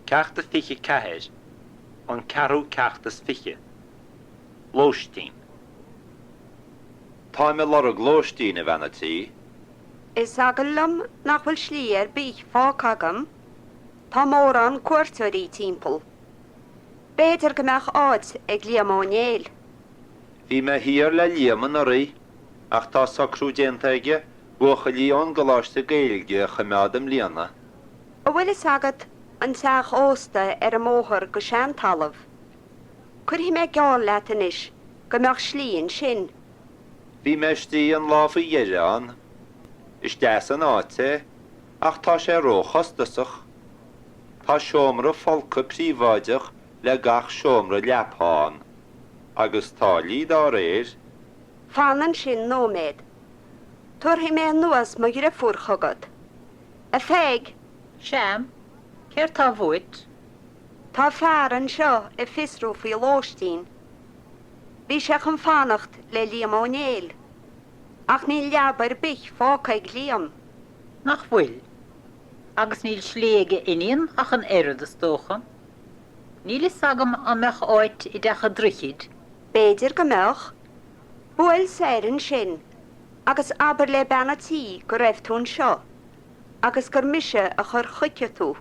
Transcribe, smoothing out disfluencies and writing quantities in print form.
Ceacht a 24, An ceathrú ceacht is fiche. Lóistín. Táim ag lorg lóistín, a bhean a' tí. Is eagal liom nach bhfuil slí ar bith fágtha agam. Tá mórán cuairteoirí timpeall. B'fhéidir go mbeadh áit ag Liam Ó Néill. Bhí mé thiar le Liam anuraidh ach tá socrú déanta aige buachaillí ón gColáiste Gaeilge a choimeád i mbliana. An bhfuil fhios agat an teach ósta ar an mbóthar go Seantalamh? Cuirfidh mé geall leat anois go mbeadh slí ansin. Bhí mé istigh an lá faoi dheireadh ann. Is deas an áit é, ach tá sé róchostasach. Tá seomra folctha príobháideach le gach seomra leaptha ann, agus táillí dá réir. Fan ansin nóiméad. Tabharfaidh mé anuas mo dhriofúr chugat. A Pheig! Sea, céard tá uait? Tá fear anseo ag fiosrú faoi lóistín. Bhí sé chun fanacht le Liam Ó Néill. Ach níl leaba ar bith fágtha ag Liam. Nach bhfuil? Agus níl slí ag a iníon ach an oiread, is dócha. Níl fhios agam an mbeadh áit i dTeach a' Droichid. B'fhéidir go mbeadh. Buail soir ansin agus abair le bean a' tí go raibh tú anseo agus gur mise a chuir chuici tú.